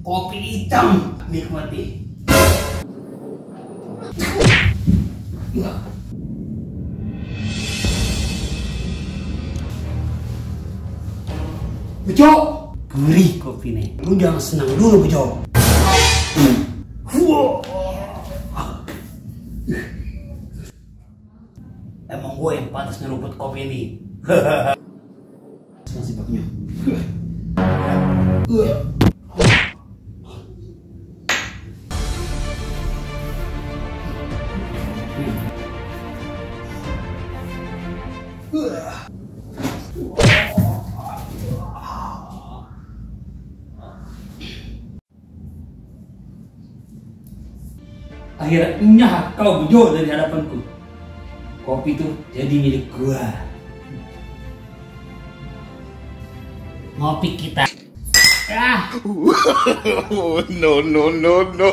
Kopi hitam, nikmati. Bejo, gurih kopi nih. Lu jangan senang dulu, Bejo. Emang gue yang pantas ngeruput kopi ini. Masih bakunya. Akhirnya kau Bejo dari hadapanku. Kopi itu jadi milik gua. Ngopi kita. No, no, no, no.